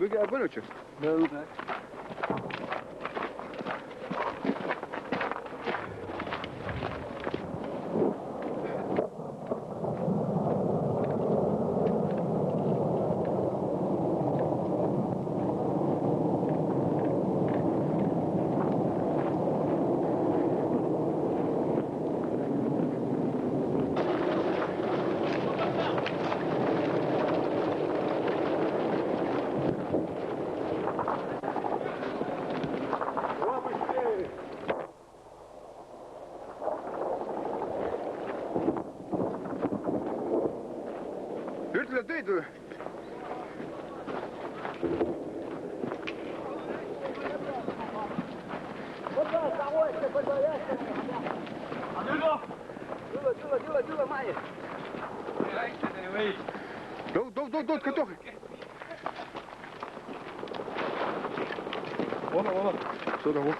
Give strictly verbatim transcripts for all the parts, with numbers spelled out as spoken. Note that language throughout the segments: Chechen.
Bugün abone olacak. Yürü, yürü, yürü. Дуло, дуло, дуло, дуло, Майя. Дул, дул, дул, дул, каток. Ола, ола. Сюда, вот.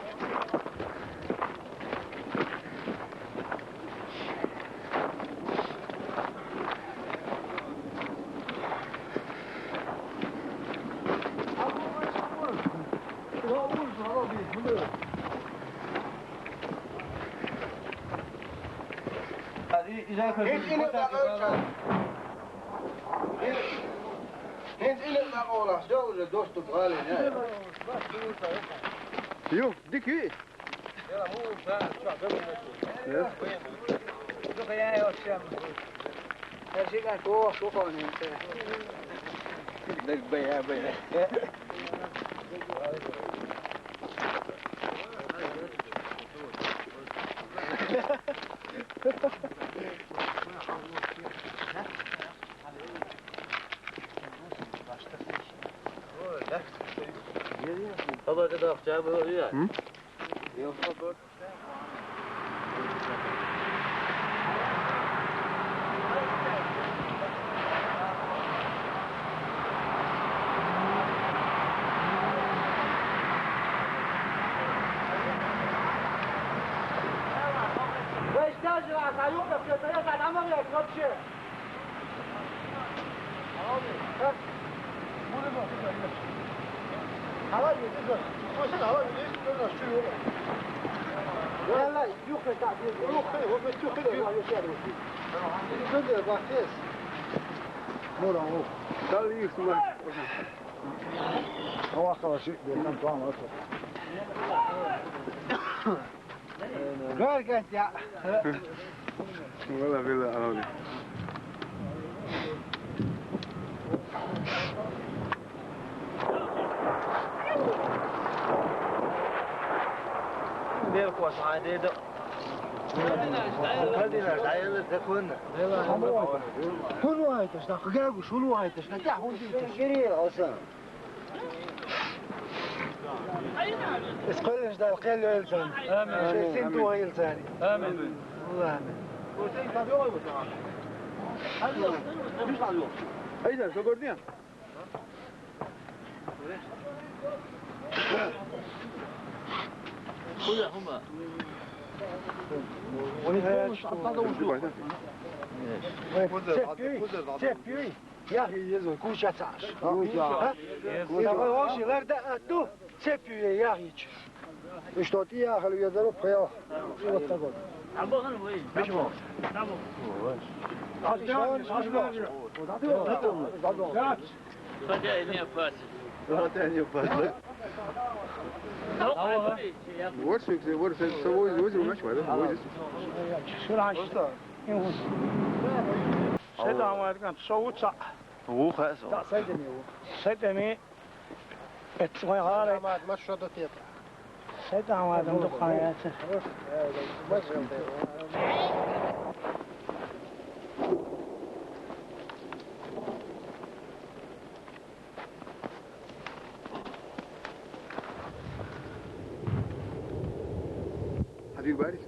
Hiç inek bak oğlan. Hiç inek bak oğlan. Yok, dostum, halen ya. Yok, dik iyi. Her şeyden soğuk, soğuk oynayın. Bek, bek, bek. Baba, da doch, ja, ja. Hm? Görgent ya. Valla, valla, abi. Ver koşu, haydi. Hadi, haydi, hadi. Hunu aytış, da kıgagu, hunu aytış, da ya, hunu aytış. Geri alsana. Isqoylish dal qiyal yo'lsan. Amin. Sen tuwa yilsan. Amin. Alloh amin. Ayda, shu ko'rdingmi? Qo'ya, huma. Seppi, seppi. Yahya Yezu, kucha tsash. Kucha. Ha? Kucha. Давай, вообще, ларда, а, ту, цепью я, Yahya. И что ты, Yahya, я заруб, я. И вот так вот. Почему? Почему? Хотя и не опасен. Хотя и не опасен. Вот, вот, вот, с собой возьмем, значит, да? Возьмем. Что? Сай даамад ган, сов цаӀ. Ву хаьа сов. ЦаӀ сай дами ву. Сай дами. Эццигой гӀара. Ма, ма шо до тета. Сай даамад ган дукха яц. Хьабиб барис.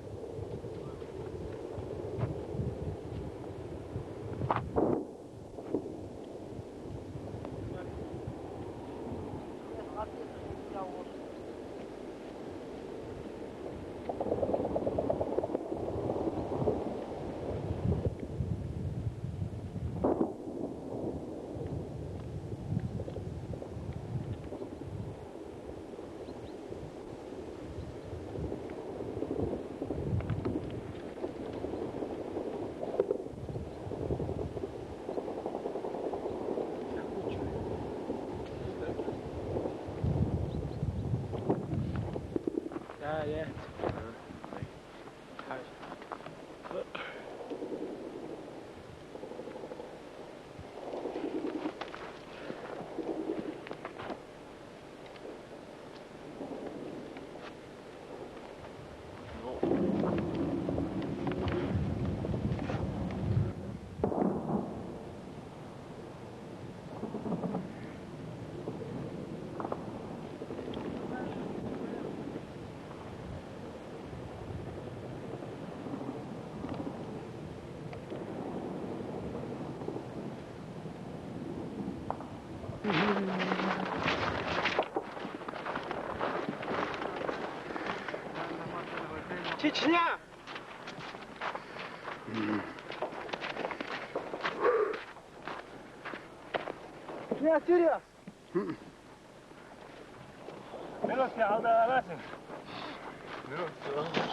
Чечня! Чечня, Сирия! Минутка алда аласың. Минутка.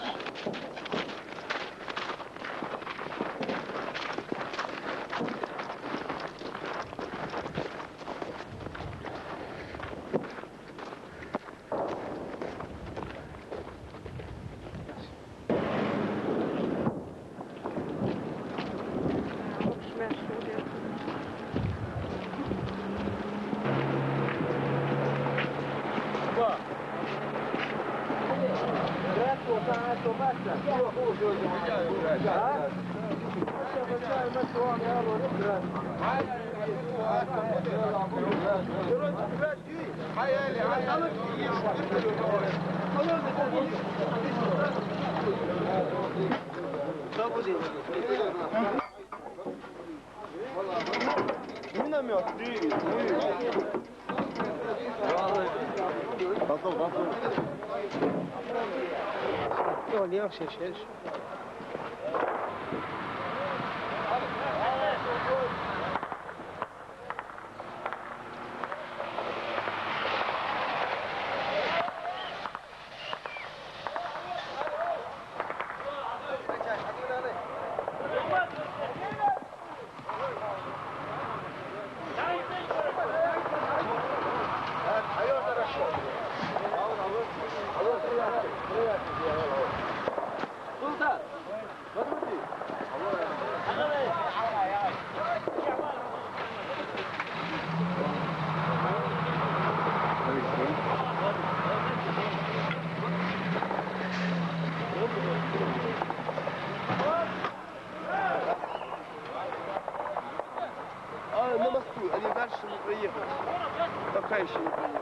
Миномет, двигатель, двигатель. Пошёл, пошёл. Всё, не, всё, всё. А, на мосту, они дальше не проехали. Пока ещё не проехали.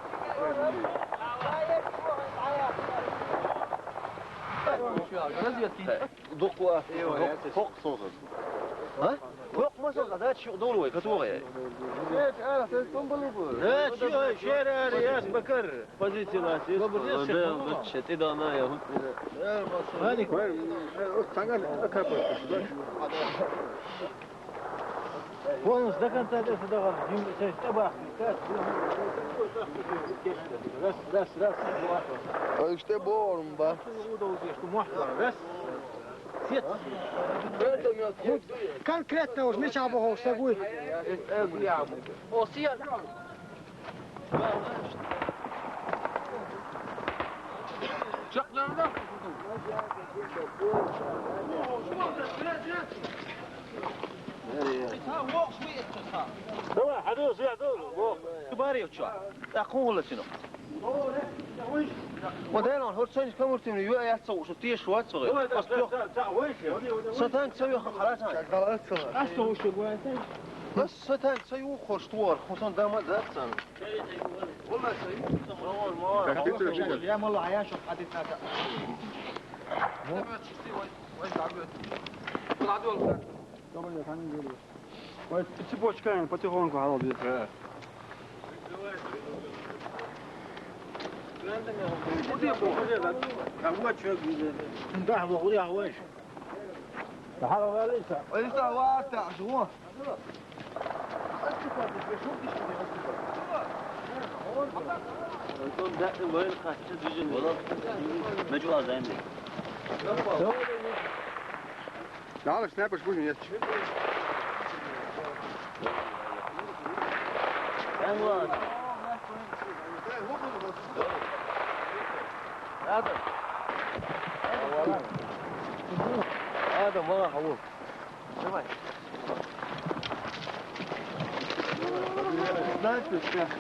Разведки. Дукла. Хок соза. А? Хок масал, да, чё, долой, который. Э, а, ты там был бы. Да, чё, чё, я, я, бакар. Позиция у нас есть. Добрый день, да, да, чё, ты да, на, я вот. Ваник. Ой, э, вот, танган, а как вот? Полностью до конца, до сюда, раз, раз, раз, раз, два. А что, бомба? Удовольствие, что можно, раз. Конкретно уж не чабо, что будет. Давай, хадур, зуя, дур, во. Ты бари, чё? Так, он улетел. Ва дайлан, хӀурцайнис камуртимни юа яц ца ушу, теш вац ва. Давай, давай, давай, давай, давай. Са танк ца юха, халасан. Как халасан? А что ушу гуайсан? Бас са танк ца юха, хӀурц туар, хӀурцан дама дац сан. Как ты это вообще? Я мало, а я шо хадит надо. Ну? Добрый день, Танин Юрьевич. Ой, цепочками потихоньку, Алла, бьёт. Да. Да, вот, я, вот. Да, Алла, Алиса. Алиса, вот, так, жу. Мажула займ. Давай, снайпер, будем есть. Эн ладно. Надо. Надо, мало кого. Давай. Снайпер, снайпер,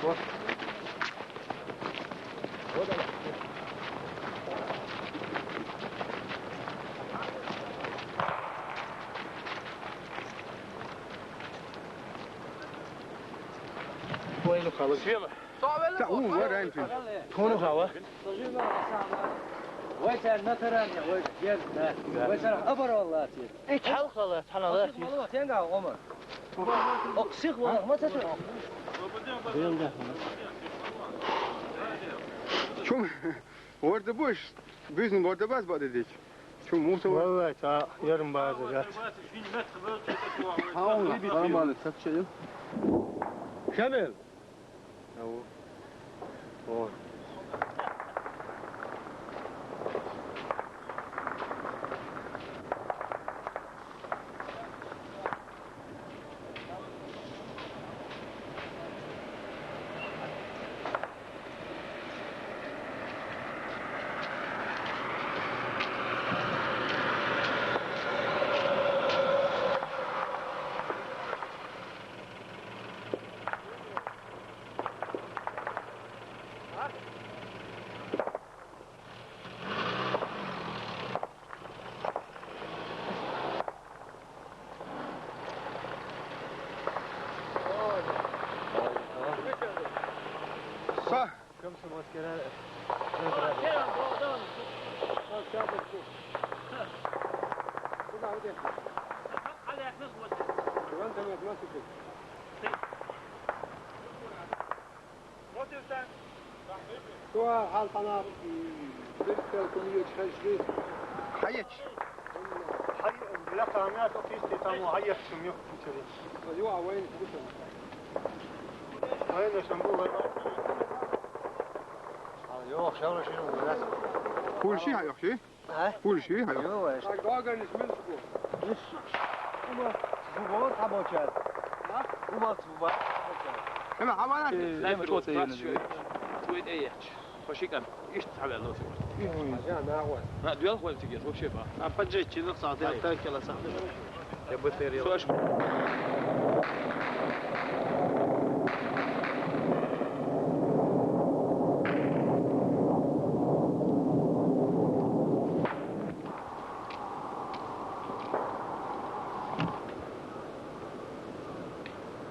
вот. Слева. Та, у, ва, райм фин. Тону хава. Вай, сен на таране, вай, гел, да. Вай, сен оборвал, да, ты. Эй, чал хала, тана, да. Мало, тенга, Омар. Оксих, ва, ма, та, чё? Чум ворда буш, буьзна ворда бац бакъда дича. Чум муса вар. Валлай, цхьа ярым база яц. Хьан, хьан бала сакча ю? Шамил. Ау. О. Sa. Шу хьалха хьанах, м, беркал кумиёч хьежри. Хьаеч. Хьай, лекха хьанах, офисте там хьаеч шумё, интересно. Ю, а вайн кусен. Вайн шамбу, вайн. А, ё, шамбу, шамбу, раз. Пуль ши хьайох ши? А? Пуль ши хьайох? Ё, вай. Так, даганиш милш бу. Миш. Ума, бу бор хабочар. А? Ума, бу бор хабочар. Хема хабана. Э, снайпер вот двадцать шесть. Твой эйч. Хошикан. Ишт хавел лос. Ой. Я на вот. На, дуэл хватит тебе, вообще, ба. А поджечь, ну, сам, я так кила сам. Я бы ты рил. Слышь.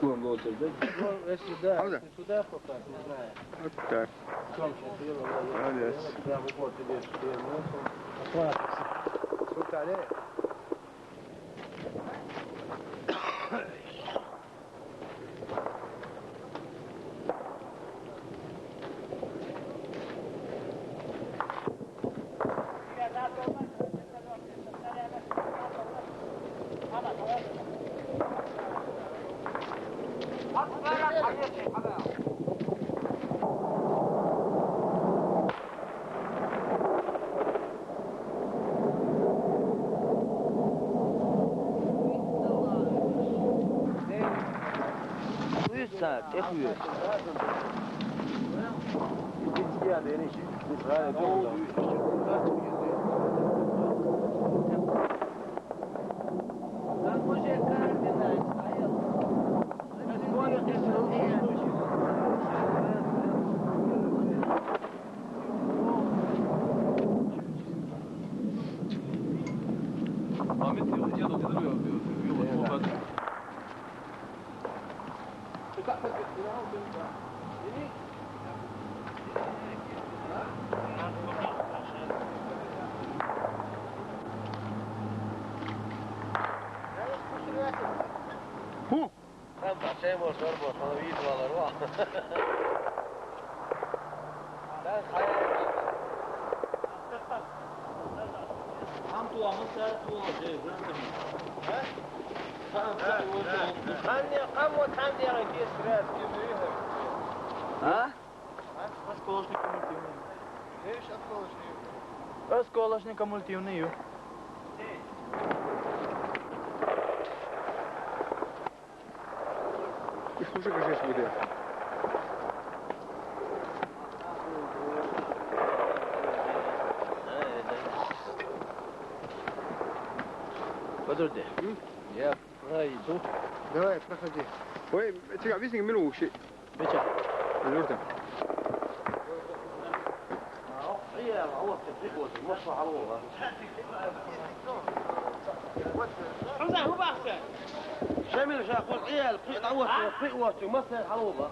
Вон лотер, да? Ну, если да, Правда? Сюда пока, не знаю. Вот так. Молодец. Уьзза, тӀехвоьду. Ху! Там башай бошар бошар вид валар ва. Там хай. Там туамыз сар тула же, знаете. А? Там, там, вот, вот. Ханне, кам вот там дело есть, раз, кем выиграл? А? А? Осколочный кумулятивный. Видишь, осколочный. Осколочный кумулятивный ю. Их уже гажеш буде. Подожди. М? Я пройду. Давай, проходи. Ой, чекай, висник милу ши. Печать. Алёртен. Шамил, ша, хъуз, гӀиял, кхин а дӀавоссо, кхин а воссо, массайолча хьалха ваха.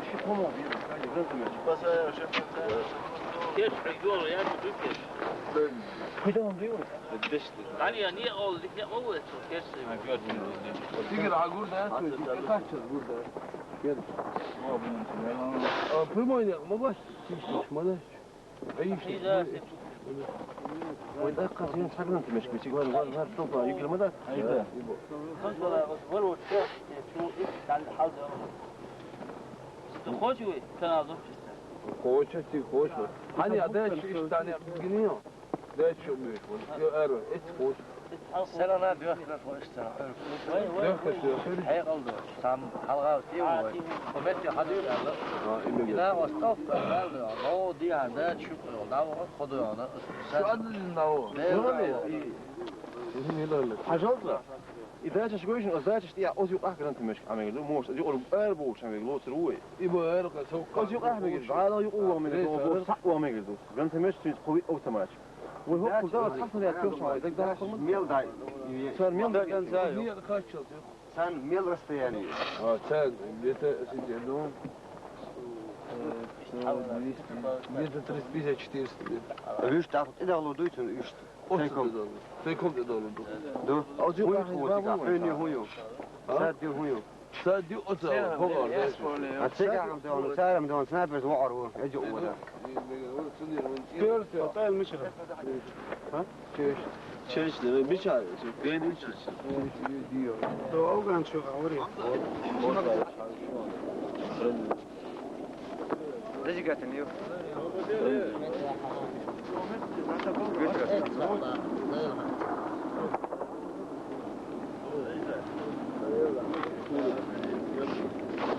Кеш хьуьгуьр, яа ду кеш. Кхидам дуй вай? Дешди. Дани, я не ол, дик не ол, цу кеш. Тигр агурда, кача гурда. Гел. А, прямой не, ма баш. Чиш, ма да. Ай, чиш. Ой, да, как я сагнан ты мешки, чего, вар, вар, вар, столпа, югер, ма да. Айда. Ханчала, вот, вот, вот, чё, чё, и так, хал, да. Ты хочешь, вы, канал, ну, чисто? Хочешь, ты хочешь. Ани, а дальше иш тани гинё. Дальше будешь, вот, я ару, эти хочешь. Сен ана дёхтар хойста. Дёхтар, дёхтар. Эй, къалды. Сам халгъа тиев. Хумет я хадир алды. А, именно. Ина остав къалды. Но диан да чуп, да, вот, ходу ана. Шу адли на о. Пожалуйста. И дальше шгойшин, а дальше я оз юкъах грантамеш амеглу, может, оз юкъах арбош амеглу, сруй. Ибо арка сок. Оз юкъах амеглу, гала юкъах амеглу, бо сакъ амеглу. Грантамеш син къуви автомат. Вай хоккул да, цахсан я кёршан, даг да хормат. Мел дай. Сар мел дай. Нет, качал. Сан мел расстояние. А, сан, где-то, сидя, ну, э, э, двести, где-то триста пятьдесят, четыреста метров. Виш так, и да лудуйтун, виш. Тайком. Тайком да луду. Да. Озю хахи бабу. Хойни хойо. А? Сад ди хойо. Сад ди оца, хога, да. А цега ам да, царам да, снайпер зуару, эджу ура. Пёртё. Отель мишра. А? Чеш. Чеш, да, бича, гэнди чеш. Да, ауган чё, говори. Дажигатан ю.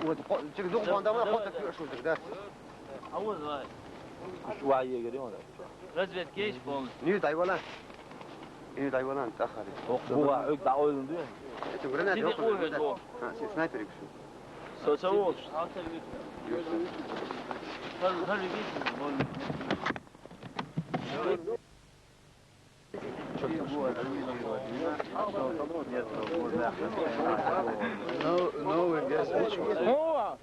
Вот, чик дук банда ма хот так шу да. Авуз вай. Шу вай егер ён. Разведка есть полностью. Не дай вала. Не дай вала, тахари. Ох, бу ва, ök да ойлунду. Это гранат. Сиди ёк, ойун да. Ха, си снайпер шу. Соца ол. Сал, сал, сал, No, no, we guess which one. О!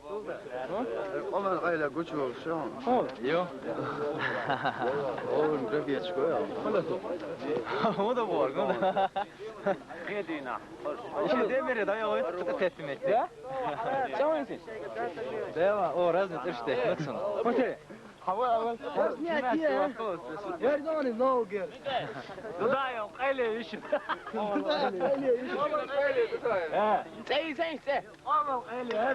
Олар гайла гучу шо. О, ё. О, гребец кой. О да бор, о да. Гедина. Ещё демере да, я вот это пять метров. Да? Чего не сидишь? Да, о, разный ты что, Максон. Смотри. Хава, хава. Нет, нет. Вердон is no good. Туда я, Элли, ещё. Туда я, Элли, ещё. Э. Сей, сей, сей. Элли, Элли,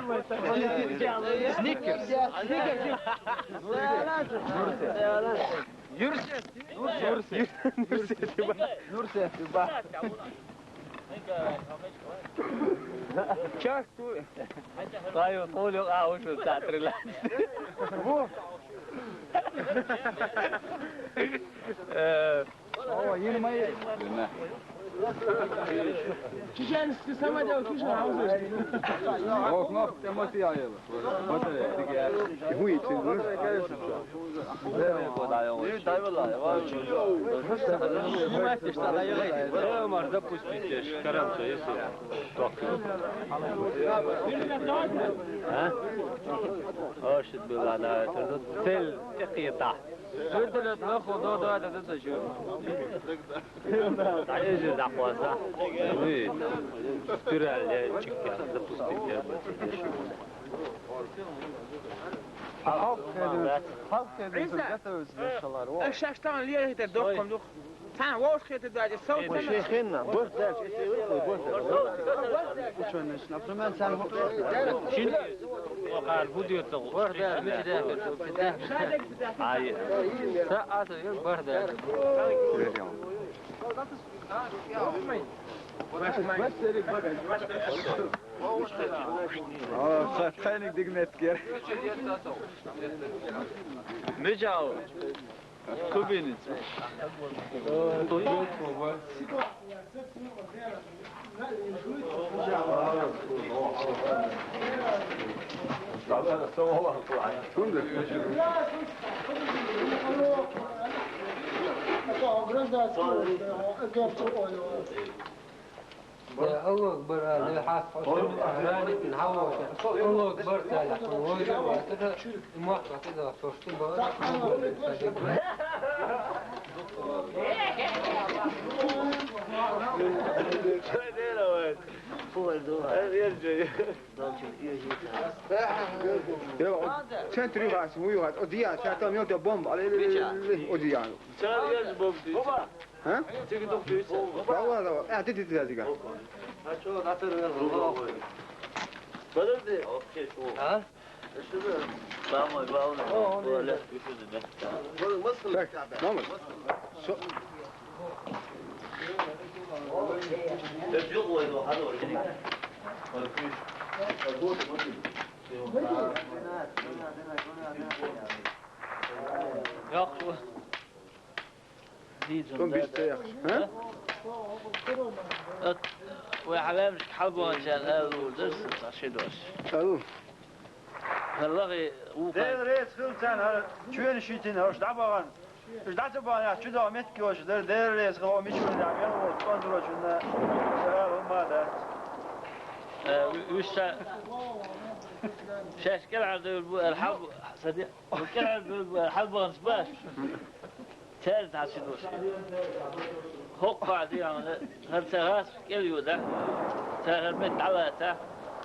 Элли. Сникерс. Сникерс. Нурсет. Нурсет. Нурсет. Нурсет. Чак ту. Тайо толё а уже татрила. Во. Э. О, ен май. Чеченский самодел, слушай, а уже. Окно, эмоции аела. Смотри, хуй, ты. Снимайте, что даёт. Э, Марк, запустите, шкарамца, если. А? Ошиб была, да, это цель, это. Вертолёт лохо до до до до жо. Даежи да хваса. Ой, спираль, чик, запустить, я бы тебе. Халк кедин, халк кедин, готовится для шалар. О. Э, шаштан лиер хите дохком дух. Цан вовш хете дади, сау цан. Шейхенна, бор даш, эти вырху, бор даш. Учёный, например, цан. Шин, о, хар, будёт, бор даш. Ай. Са аса, бор даш. О, ха-, хайник дигнет гер. Мечау. Кубинец. Аллах Акбар, а, ле хас, хос, рани, пин, хавош. Аллах Акбар, таля, хавош, это махка, это да, то, что было. Центр югас, уй югас, о, диа, центр там ёта бомба, але, але, але, о, диа. Центр югас бомба. А? Циги дух дюйса. Давай, давай. А, ты, ты, ты, ты, ты. А чё, на ты рвёл? Подожди. А? Самое главное, о, он туалет, пиши тебе. Так, мама. Со- Ты чё, ой, ну, а ну, иди. Яхшы. Дийцун. Сен да бисте яхшы, а? Ат, вай хьалам хьалбан чан алу дерс, таши дос. Алу. Халлаги у Дел рейс хилцан, чуен шитин, хош дабаган. Уж дацабан, я чудо метки хош, дер, дер рейс хо мичун, я мел вот контрочун на. Алу ма да. Э, уж са. Шаш кел ардыл бу, алхаб, сади. Бу кел ардыл бу, алхаб баш. Цер тасидус. Хоккха диган, хар цагас кел юда. Цер хар мет дала та.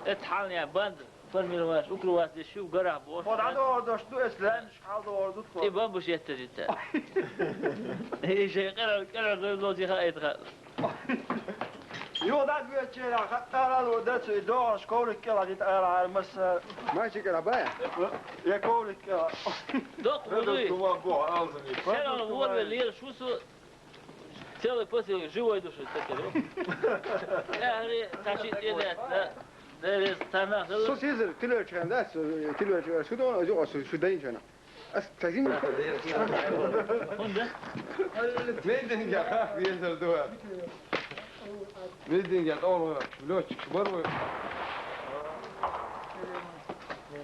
Эт халния банд, формировать, укрывать, де шу гора бо. Вот адо ордош ду эслен, шкалдо ордут хо. И бамбуш еттер итта. И же кера, кера, кера, лози ха эт ха. Югъа дӀа вечера хаттарал ву дацуй догӀаш коврик кӀела дитӀара гьар маса. Мачи кӀела бая? Я коврик кӀела. Докъ вугъуй. Тума бу алзани. Сенал вор ве лер шусу целый посыл живой души такой. Ягъри таши тӀедет, да. Дерез тана. Су сизир тилочан да, тилочан шу дон, шу шу дайчана. Ас тазим. Хунда? Мединге хак везер дуа. Мединге он лётчик бору.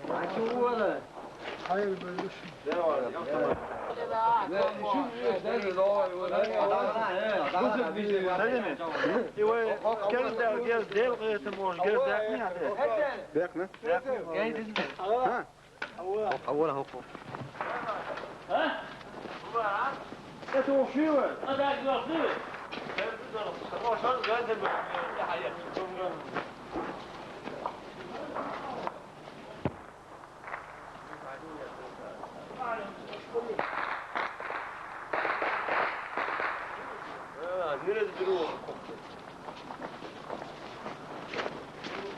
Ачу вала. Хайыр бөлүш. Ивай, герда, герда, герда, может, герда, не? Бекна? Бекна. Ха? Хавура хавура. А? Это ушиба? А, да, да, да.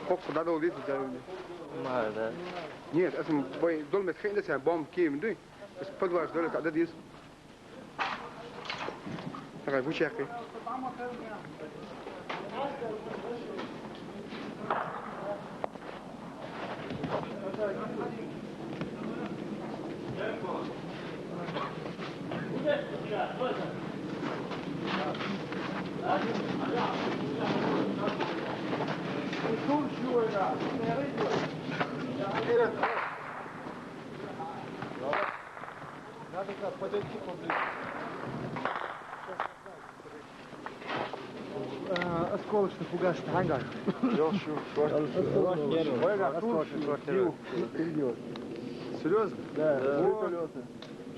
Хок куда долбит, да? Ма, да. Нет, это бой долмет хейнда ся бомб ким дуй. Из подвал доле когда дис. Такая бучаки. Надо так подойти поближе. Э, осколочно-фугасный ангар. Осколочно-фугасный. Серьёзно? Да, да. Вертолёты.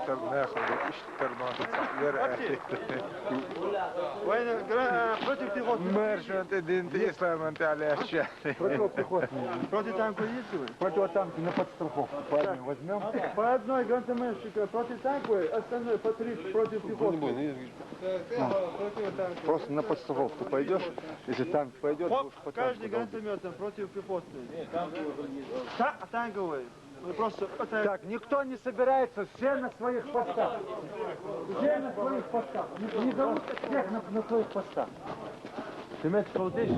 метр нахуй, ишттар нахуй, цӀакъ вер аьлла. Вайна гра-, против пехоты. Мэр шоана тӀе дина, тӀе исламан тӀе Ӏалаьцча. Противотанковый есть у вас? Противотанки на подстраховку. Парни возьмем. По одной гранатометчика противотанковой, остальное по три противопехотные. Просто на подстраховку пойдешь, если танк пойдет, хоп, будешь по танку каждый долбить. Гранатометом противопехотный. Та-, танковый. Вы просто вот так. Так, никто не собирается, все на своих постах. Все на своих постах. Не, не зовут всех на, на своих постах. Ты имеешь в виду здесь?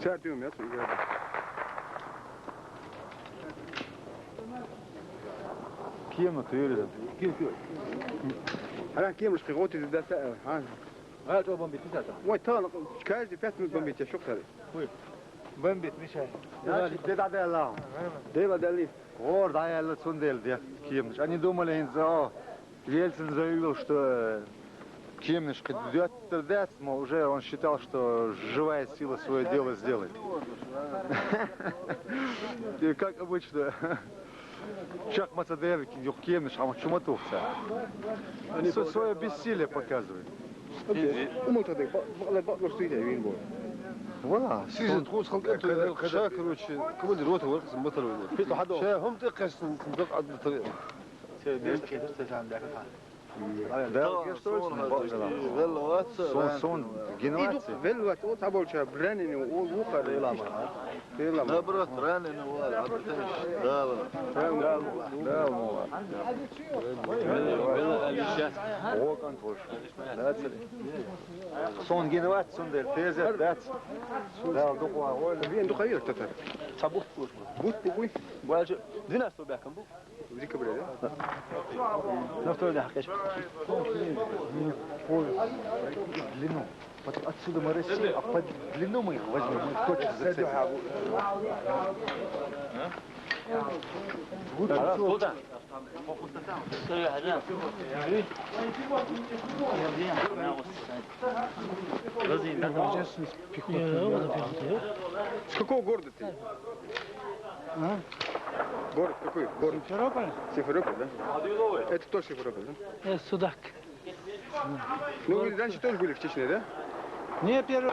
Царь ты умеешь, я. Кем на ты или? Кем, кем? Ара кем уж хиготи да са, а? А, то бомбит, не та. Ой, та, каждый пять минут бомбит, я шок. Ой. Бомбит, мешай. Значит, деда дела. Деда дели. Гор да я цундел де. Кем? Они думали, хӀинца, о, Ельцин заявил, что, э, кем наш кидёт, мол, уже он считал, что живая сила своё дело сделает. И как обычно, чакх ма ца дер, юха кем наш хӀама чу ма туху цара. Они сво-, своё бессилие показывают. Умал тӀе ба-, бакъ-, бакъ-, бакъ-, бакъ-, бакъ-, бакъ-, бакъ-, Вала, сизин тхуна халкъ, э, ша, короче, командир роты вара, ма тара вара. Ша хӀума тӀе кхесна, дакъа Ӏадда тара. Ша деш кхетар, ца шан баьхка. Да, я что ли, сон, сон, гина вац, сон, сон, гина вац. Вел вац, вот а больше раненый, о, ухар. Наоборот, раненый, вот, а потому что, да, вот. Да, да, да, да. О, контроль. Да, цели. Сон гина вац, сон дер, тезет, дац. Да, дукха вой. Вен дукха вер, татар. Ца бут пуш. Бут пугуй. Больше двенадцатого бяхкам бу. В декабре, да? На второй день, конечно. Длину. Под, отсюда мы растим, а под длину мы их возьмем, мы их точно зацепим. Куда? С какого города ты? А? Город какой? Город? Симферополь. Симферополь, да? Это тоже Симферополь, да? Э, Судак. Ну, вы раньше тоже были в Чечне, да? Не, первый.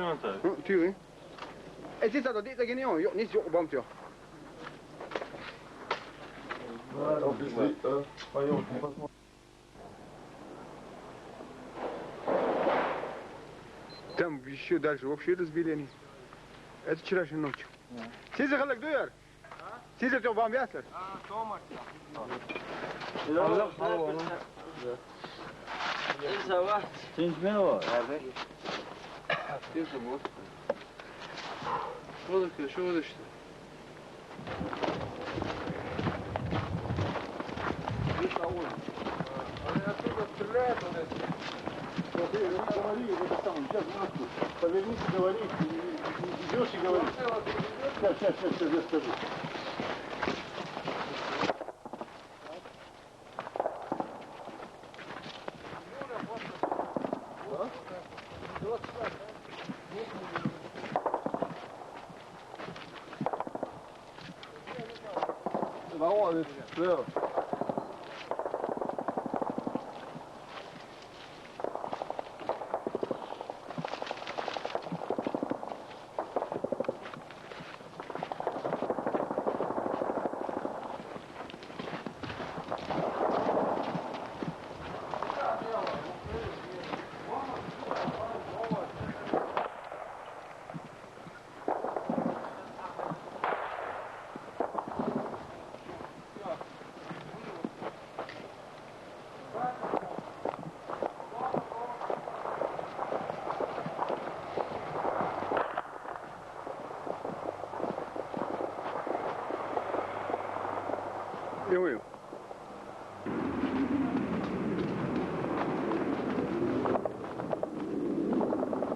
Чё он так? Ну, ты, э? Э, ты сюда, ты так и не он, ё, не ё, бам, ты. Там ещё дальше вообще разбили они. Это вчерашней ночью. Сизи халык дуяр. Сизи тёбам ясыр. Алло, алло, алло. Сава. Тинчмен о. Что такое? Что такое? Что это, что? Они оттуда стреляют, вот эти. Вот, э, не говори, это самое, сейчас, минутку. Повернись и говори, и- и- идёшь и говоришь. Сейчас, сейчас, сейчас, сейчас, я скажу.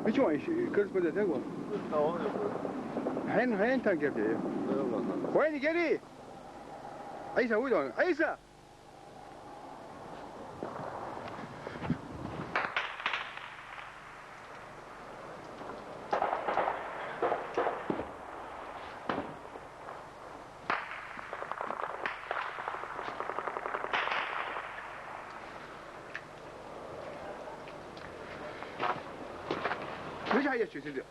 Мича ван уж, корреспондент дагу? Хьен, хьен тан герди. Вайна гери! Ӏийса, вуй дон? Ӏийса! Мича хьаэцача сиди?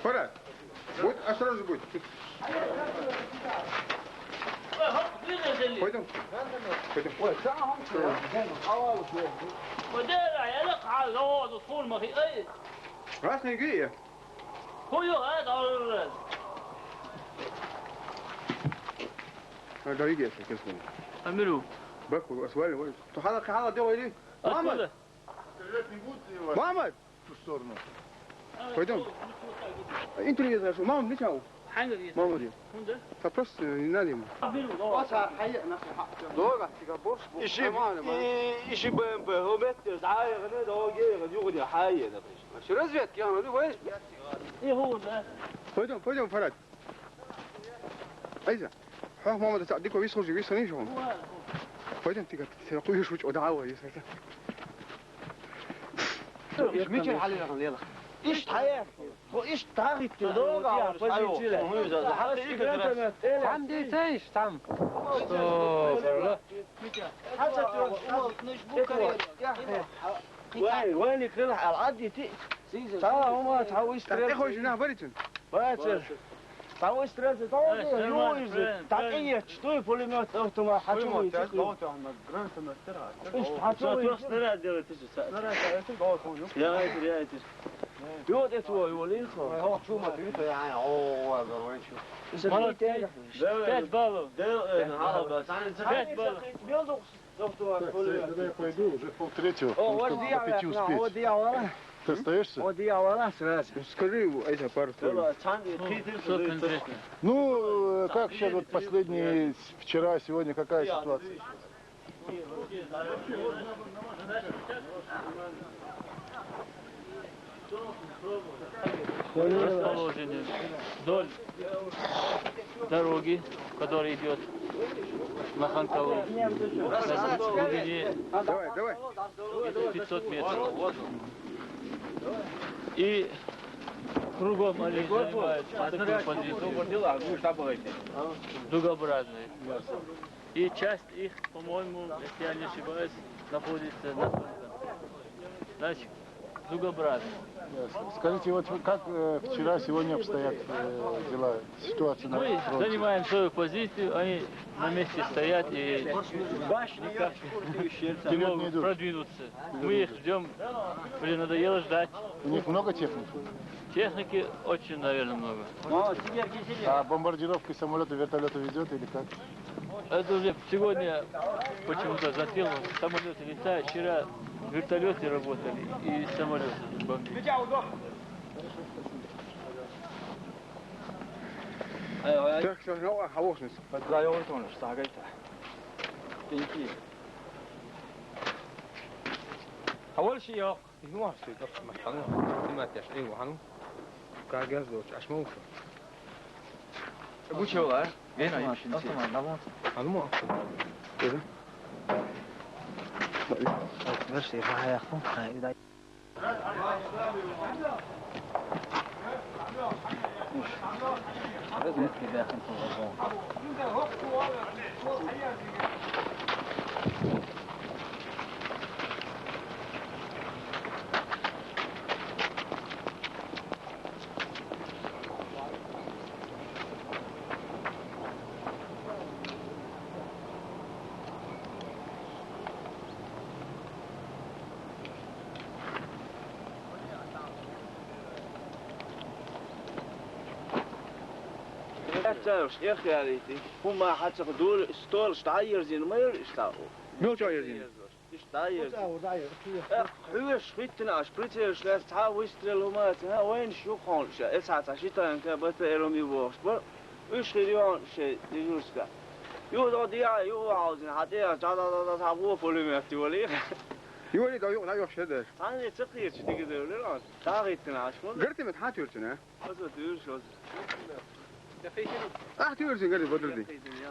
Фарат, будь осторожен, будь. Пойдем. Пойдем. Раз не грея. А, да, видишь, как я вспомнил. Амиру. Бэк, свали, вот. То хала, хала, делай, иди. Мама! Откуда? Стрелять не будут ли в вашу, Мама! В ту сторону? Пойдем. Интервью зашел. Мама, не чау. Мама, где? Та просто не надо ему. Амиру, давай. Дорого, ты как борщ, борщ. Иши, нормально, мама. И, иши Б М П, хо меттер, да, я не, да, окей, я не, я не, я не. Вообще разведка, я не, вы, Пойдем, пойдем, Фарат. Айза. Хьох, мама, да, дика вис хожи, вис хожи, шо. Пойдем, ты как, ты хуй шуч, о, да, ой, если это. Ишт мича хьалирагӀан лела. Ишт хьая. Хо ишт тагит. Дорога, позиция. Хьам дитейш, там. Что, фарла? Вай, вай, никрила, аль-адди ти. Та, ума, та, уй, стрелы. Ты хочешь, на, варитин? Бачер. Та, уй, стрелы, та, уй, стрелы. Та, и я, что и пулемёт, автомат, хочу выйти. Ишт, хочу выйти. Снаряд делает, ты же, снаряд делает, ты же. Я это, я это. И вот это его, его линхо. Молодцы. Пять баллов. Пять баллов. Так, Саид, тогда я пойду, уже полтретьего, потому что до пяти успеть. Ты остаешься? Ну, скажи ему, Айза, пару слов. Что конкретно? Ну, э, как сейчас вот последние, вчера, сегодня, какая ситуация? Расположены вдоль дороги, которая идет на Ханкалу. На глубине Давай, давай. Пятьсот метров. И кругом они занимают такую позицию. Дугообразную. И часть их, по-моему, если я не ошибаюсь, находится на Солнцем. Значит, дугообразно. Ясно. Скажите, вот вы как, э, вчера, сегодня обстоят, э, дела, ситуация на фронте? Мы занимаем свою позицию, они на месте стоят и никак не могут продвинуться. Мы их ждем, уже надоело ждать. У них много техники? Техники очень, наверное, много. А бомбардировки самолета, вертолета везет или как? Это уже сегодня почему-то затеяло. Самолеты летают. Вчера вертолеты работали и самолеты бомбили. Так, всё, ну, а, хорош. Подзаёртон, что говорит. Пеньки. А больше ё. Ишму аш сой дохтур Махьмуд, снимать яш, эй, вахану. Кагаз доч, ашму ушу. Гучевла, а? Ген ай шин. Алма. Алма. Кеда? Беш се фа яху. Хьаьццараш эхь ялийти. ХӀума хьацах дула столаш дӀаерзийна ма яра иштта. Мел чӀоагӀа ерзийна? Иштта дӀаерза. Хьоьжуш хӀиттина аш, прицелаш лаьцна цхьа выстрел хӀума а ца, хӀа, вайнаш юха хьона ша. Эцхьа цхьа ши танка, Б Т Р-м ю бохуш бара. Уьш хир ю хьона шайн дежурствехь. Юха дӀо дехьа, юха хьовзийна, хьан тӀе а, да-да-да-да, цхьа вон пулемет йолий. Юха дӀо юха дӀайохуш хӀедаш. Цхьанне ца кхеташ дика девлира хьона. ДӀа а хӀиттина аш ма. Гартамет хьан туьйрцина? Аса туьйраш аса. Ахь туьйрсин гали бадрди.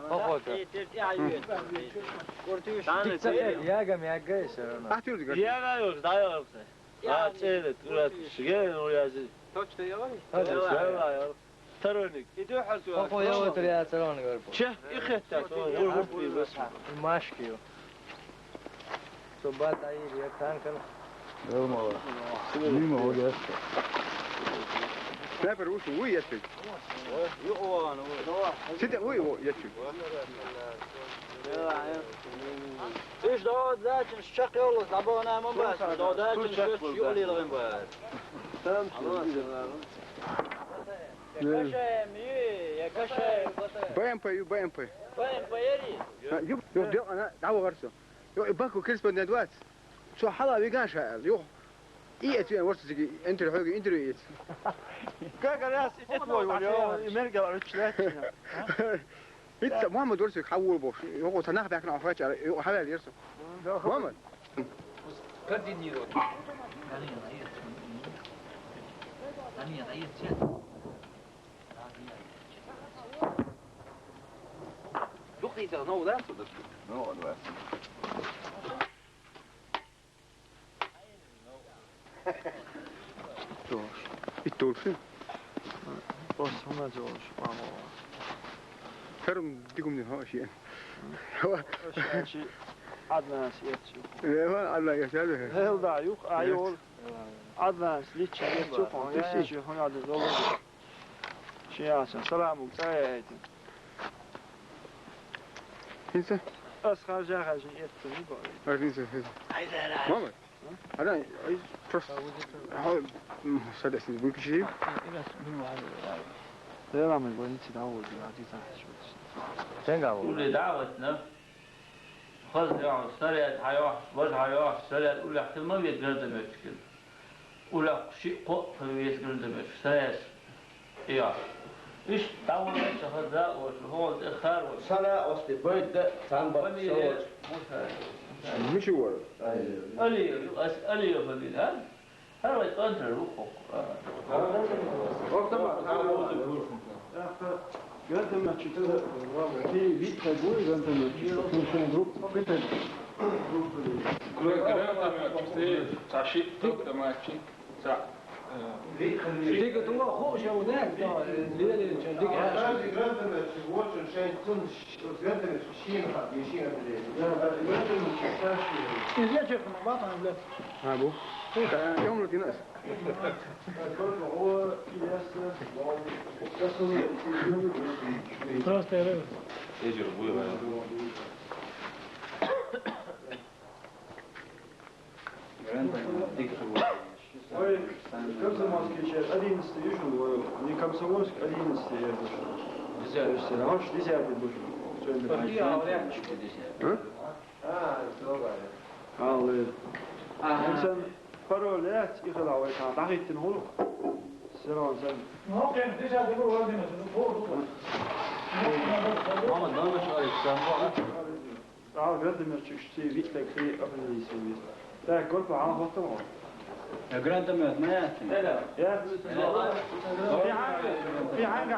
Хо-хо. Цхьанна ца Ягам яггай всё равно. Ахь туьйрсин гали. Яга йош, да йош. А, цӀерат, урат, шиге, ну, я зи. Точно яла? Точно яла. Тароник. И дуьхьал туьйраш. Хо-хо, я вот я царон говорю. Че, и хетта, то, гур-гур туьйраш. Машки. Цо баъ дӀаийра, я танкана. Делмала. Нима гӀо яц. Снайпер вуй, вуй яциг? Юкъа вахана вуй. Сита вуй, вуй яциг. Уьш догӀу дачун чакх йоллас дӀабахана ма бац, догӀу дачун шуьца юкъа лелагӀин бац. Там. Я кашаем, я кашаем. Б М П ю, Б М П. Б М П яри? Ю, ю, дел ана, дӀавахар со. Ю, и Баку корреспондент вац. Цо хьала виган ша аьлла, юха. И эцвен варца цига интервью, хьоьга интервью эц. Как раз и эт вой вой, и мергал ручляч. Итца Мухаммад варца хьавула бохуш, юха ца нах баьккхина хьо хачара, юха хьаваьлла ерса. Мухаммад. Координировать. Юхийтар нову дац цу дашка? Нову дац. Тош. Ит толши? Ос хӀума золуш, мамо. Харум дигумни хо шиен. Оши Ӏаднас ерчу. Эва, Ӏадна ерчу. Эл да, юх, айол. Ӏаднас личи ерчу, хон тисичи, хон ада золуш. Шиясан саламу цӀа яйтин. ХӀинца? Ас харжа харжин эццани бо. Ар хӀинца, хӀинца. Мама, ара, ай, просто. Ха, м, садасин выключи. Дела мы больнице да вот, да, ты знаешь, вот. Тенга вот. Уле да вот, но. Хоза яхь, сарет хьайохь, бажа хьайохь, сарет улехь хила ма веза гардамечкина. Улехь шиъ-кхоъ хила веза гардамечка, сарет яхь. Иштта дӀавахча хаза оцу, хӀола тӀе хар оцу. Сана оцу тӀе байда, цхьана баккха. Мича вара? Алиев, ас Алиев фамилия, а? ХӀара вай цӀонтара ву хӀокху, а. ТӀаккха гардамаччу тӀера кхин виъ стаг ву, гардамаччу, шун группа, пита. Гра-, гардамаччу, цхьа шиъ гардамаччу, цхьа, э, дика тула хууш ву нах, то, лелийча, дика хьаьша. Гардамаччу, вочун шайн цунна ш-, гардамаччу шена хаа, шена хаа. Иза чекхна, ма хаа, бля. А, бу. Э, ёмла динас. Просто я говорю. Ой, комсомольский часть, одиннадцатый, вижу, ой, не комсомольский, одиннадцатый, я вижу. Десятый. Аж десятый вижу. Что это? А? Аллы. Ага. Инсан пароль яц, и хила вай хан, дахиттин хулу. Сирон сан. Ну, конечно, десятый был, Владимир, ну, вот, вот. Мама, номер шарик, сам. Ал гардамерчик шти витлек хи апрелиси вис. Так, группа ан хотом. Я гардамер, моя. Я. Фи ханга, фи ханга.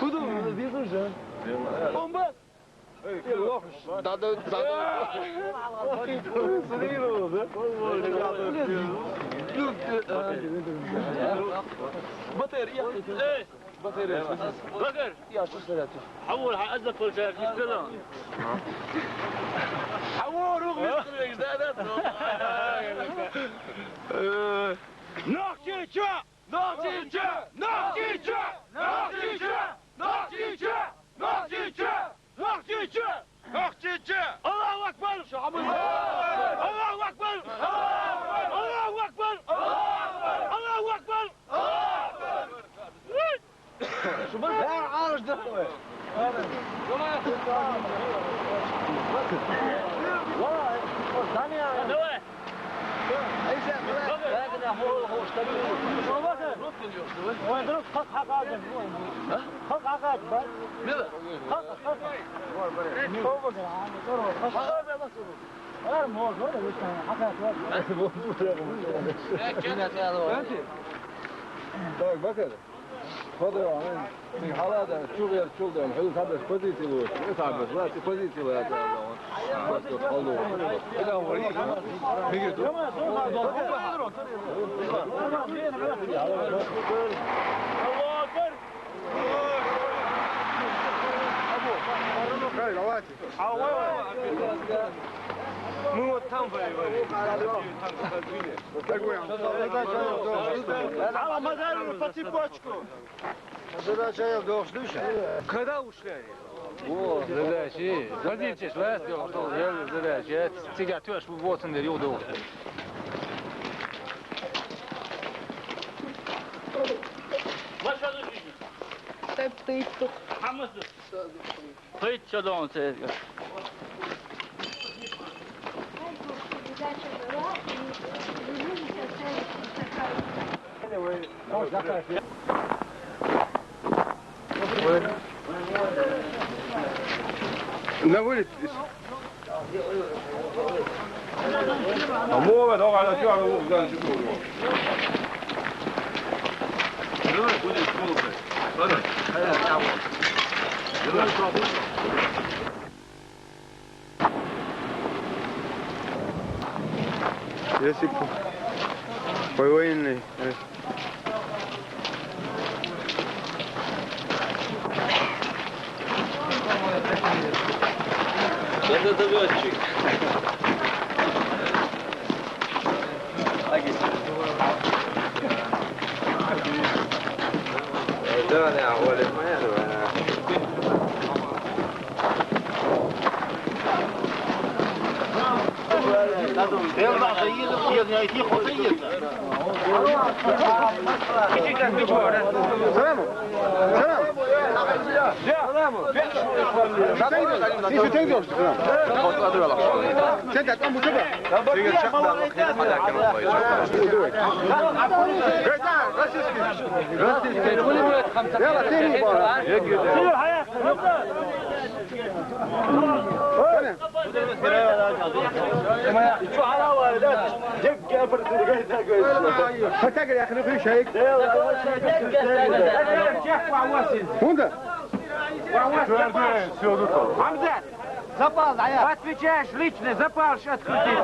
Куда? Здесь уже. Бомба! Да, да, да, да. Батыр, я. Батыр, я. حول حق أزلك كل شيء، مش كذا. حول روح مش كذا، إيش ده، ده؟ نوخشيتشا! نوخشيتشا! نوخشيتشا! نوخشيتشا! نوخشيتشا! نوخشيتشا! الله أكبر! الله أكبر! الله أكبر! الله أكبر! شو بك؟ لا، عارش دخوة. والله، ثانية. وين دروك؟ خلق حق عادل. خلق حق عادل. خلق، خلق. Так, Bakır. Hadi ya, halada çok yer, çok da, حدود هذا بوزيتي لوش. إيه، صعب، بس لا، بوزيتي لوش. بس خلوه. إذا هو ريح. بيجي. الله أكبر. هاي، رواتي. Мы вот там воевали. Там выходили. Алла, мы ударили по цепочку. Когда ушли они? О, задачи. Позициясы ласт ёлду, ёлду задачи. Цигар тюш бу болсун дер, ёлду. Тайп тыйттык. Хамысы. Тыйт чодон сезге. На вылет. А мова, давай, на чё, ну, да, чё, ну. Давай, будем слушать. Давай. Давай, пробуем. Если по, по военной, э. Это довётчик. Да, да, Оля, моя, давай, да. Сәлам. Сәлам. Сәлам. Сәлам. Сәлам. Сәлам. Сәлам. Сәлам. Хьамзат! Запал, дӀаяр. Отвечаешь лично, запал ш открутить.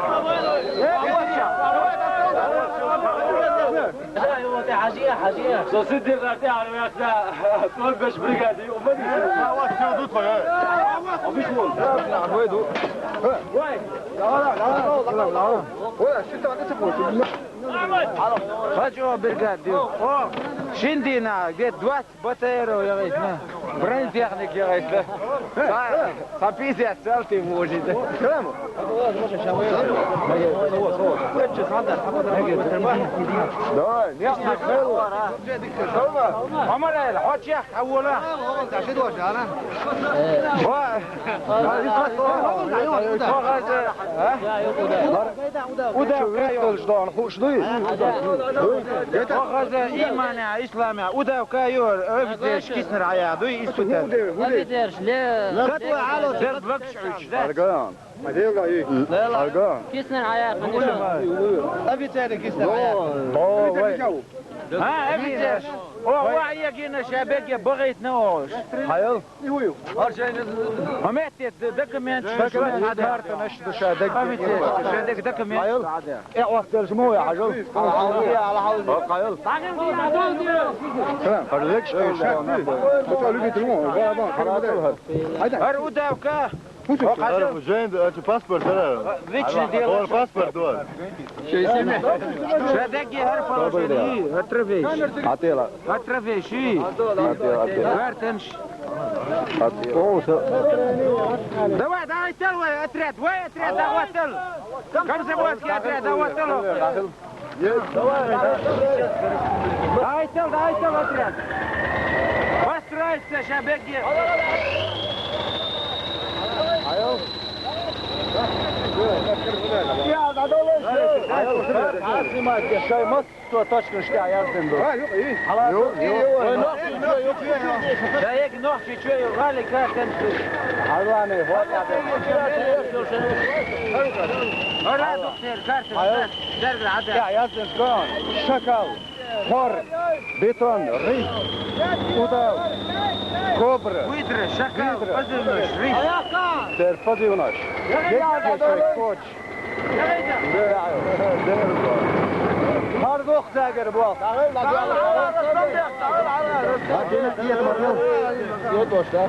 Сосед дер гӀарте гьарвяхъа, тӀоргаш бригади, умади. Вай. Хачо бригади. О, шиндина, где двадцать Б Т Р яхаш, на. Бронетехник яхаш, да. Са, са пятьдесят цалти может, да. Давай, не смешно. Амарал, хочешь, а вола? Ва. Ва, хаза, а? Удав кайор. Хоза иман я, ислам я. Удав кайор, офицер, киснер ая, дуй испытать. Офицер, ле. Катла ало, дер блокш уч, да? Арган. Арган. Киснер ая, конечно. Офицер киснер ая. О, вай. А, офицер. О, ва, я гина шабеге багит на ош. Хайыл. Амет д-, документ, документ, картонаш душа, документ. Документ. Хайыл. Э, вахтер шмо я, хажал. Хайыл. Хайыл. Харлык, что ли? Ар удавка. Ар жен, а, паспорт, а? Вечный дел. Ор паспорт, да. Шадеги гьар положени, гьар травеш. Атела. Гьар травеш. Атела, атела. Гьар танш. Атела. Давай, давай, тел, вай, отряд, вай, отряд, давай, тел. Комсомольский отряд, давай, тел. Давай, тел, давай, тел, отряд. Построиться, ща беги. Снимать, что точно что я здесь был. Ой, нахуй, чё, ё-, да я нахуй, чё, ё-, рали, как там, Алланы, вот. Ара, доктор, карта, карта, карта, карта. Я, я здесь был. Шакал. Хор, бетон, рысь, удав, кобра, выдра, шакал, выдра. Позывной, рысь. Тер позывной. Дед Кешей, коч. Хардух тагер бу. Свет ваш, да?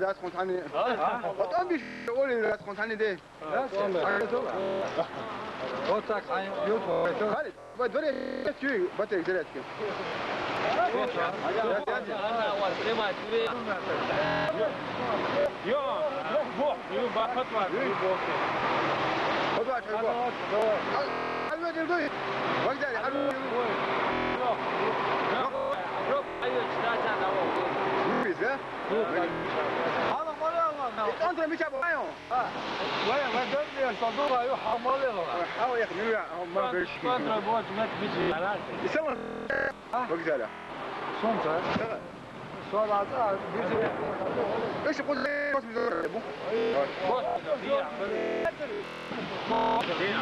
ولي راس قنصاني. قطعم بيش ولي راس قنصاني دي. ها؟ ها؟ Дворец, чуй, батарейка зарядки. Йо, йо, йо, батарейка. Давай, давай. Алло, алло, алло. Вокзале, алло, алло. Юрий, да? Алло, алло, алло. Контра мича бо, айо. А, вай, вай, дон, я что, думаю, хамале, алло. Хау, я, ну, я, а, ма, беш. Контра бо, нет, бич, я. И сама. А? Вокзале. Солнце. Да. Солнце, а, бич. Эш, куда, космос, бу? Космос, я. Космос, я.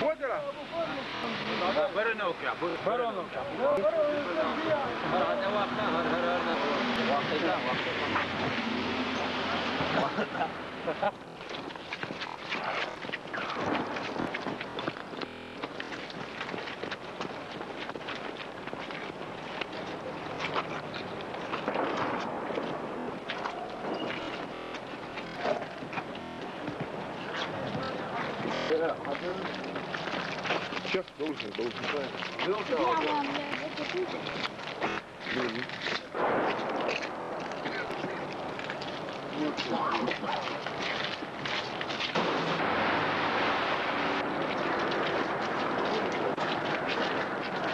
Космос, я. Сейчас, должен, должен.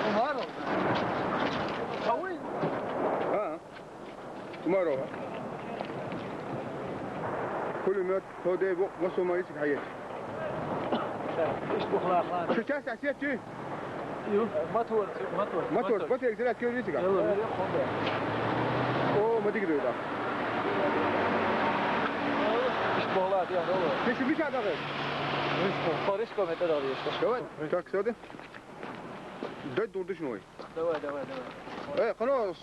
Умаров. А? Умарова. Пулемёт, ходей, во, во, сумарицик, хае. Иш бухлахлар. Шо часть осетчи? Ю, мотор, мотор. Мотор, мотор. Мотор, мотор, заряд кёритига. Ю, ю, ю, хонда. О, ма дигир да. Иш бухлахлар, я, ю. Ты что, мича дагы? Иш бухлахлар, иш кометэ дагы, иш. Давай. Так, сёды. Дай дурдыш ной. Давай, давай, давай. Э, ханос.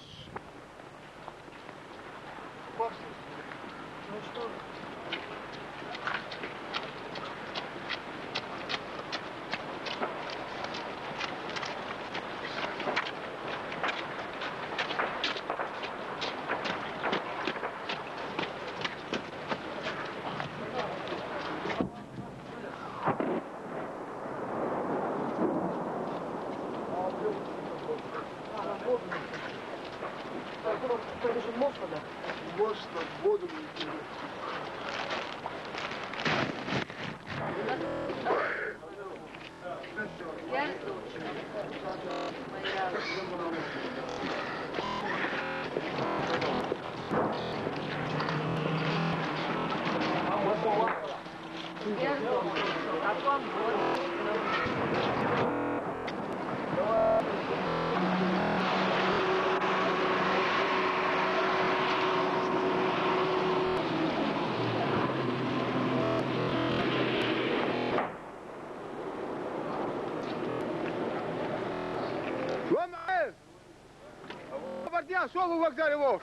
Бардиан, шо вокзале вор?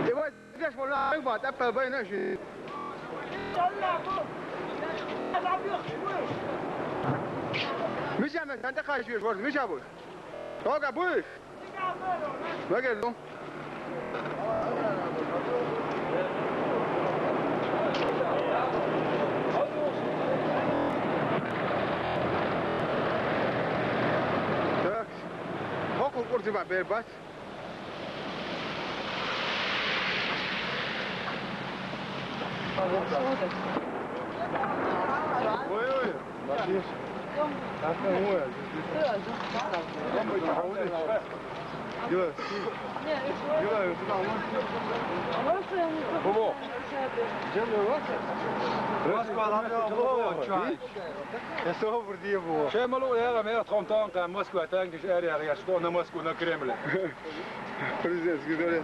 Давай. Здесь вон, а, вот, а, по, по, на, жи. Мича, мича, да, хай, жи, вот, мича, вот. Тога будешь? Ноги, ну. Так. Хокку куртима бербас. Ой, ой. Дело. Дело. Бобо. Москва, ладно, Бобо. Эсо бурдие бу. Шемалу яга мега тхомтан ка Москва танкиш эр яга яшто на Москву на Кремль. Президентский дворец.